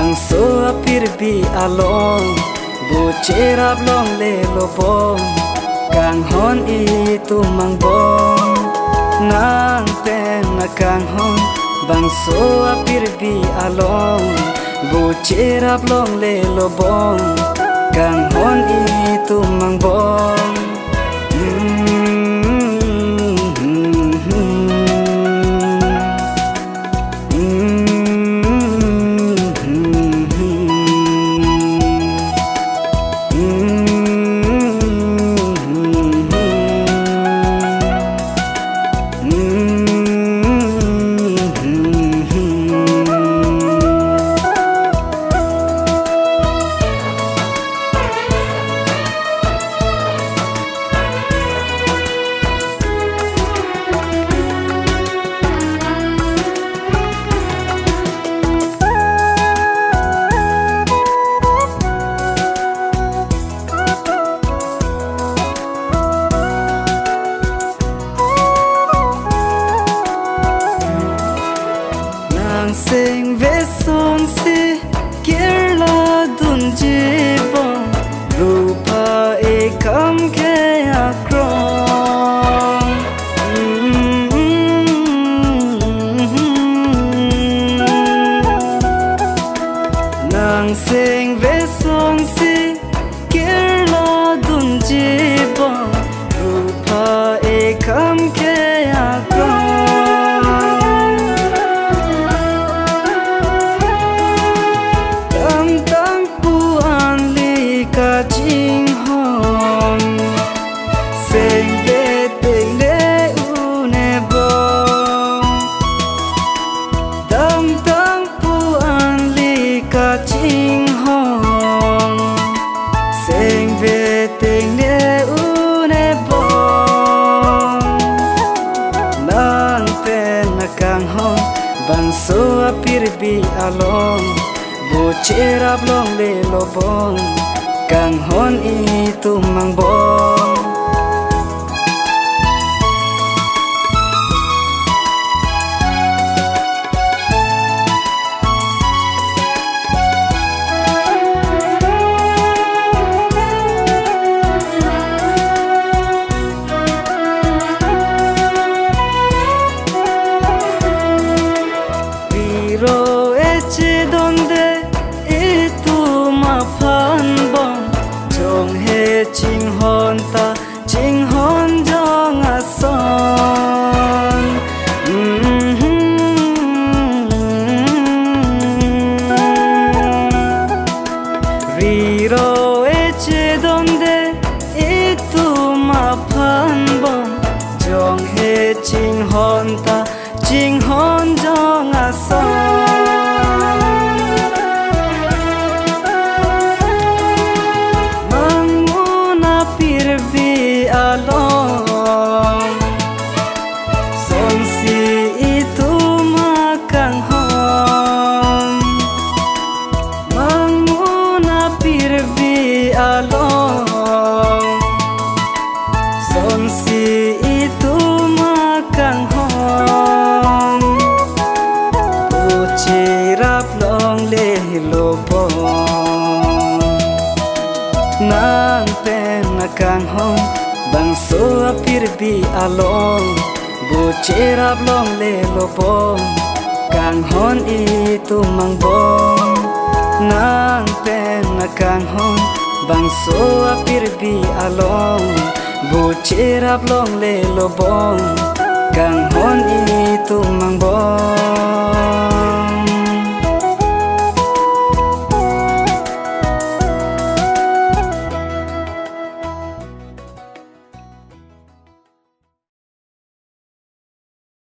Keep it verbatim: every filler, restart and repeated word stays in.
Bangso apirbi along, bu cherap longle lo bom, kanghon itum angbong. Nang pen akanghon, bangso apirbi along, bu cherap longle lo bom, kanghon itum angbong. Nang sengve songsi kirla dunji bom, rupha ekam ke akrong. Nang sengve songsi kirla dunji bom, rupha ekam ke akrong. Tangtang pu anli kachinghon, sengve tengne un-e bom. Tangtang pu anli kachinghon, sengve tengne un-e bom. Nang pen akanghon, bangso apirbi along, bu cherap longle lo bom, kanghon itum angbong. Riro echedonde itum aphan bom, jonghe chinghon ta chinghon jong ason. Riro echedonde itum aphan bom, jonghe chinghon ta chinghon jong ason. Mangmun apirbi along, sonsi itum akanghon. Mangmun apirbi along, sonsi itum akanghon, bu cherap longle lo bom. Nang pen akanghon, bangso apirbi along, bu cherap longle lo bom, kanghon itum angbong. Nang pen akanghon, bangso apirbi along, bu cherap longle lo bom, kanghon itum angbong.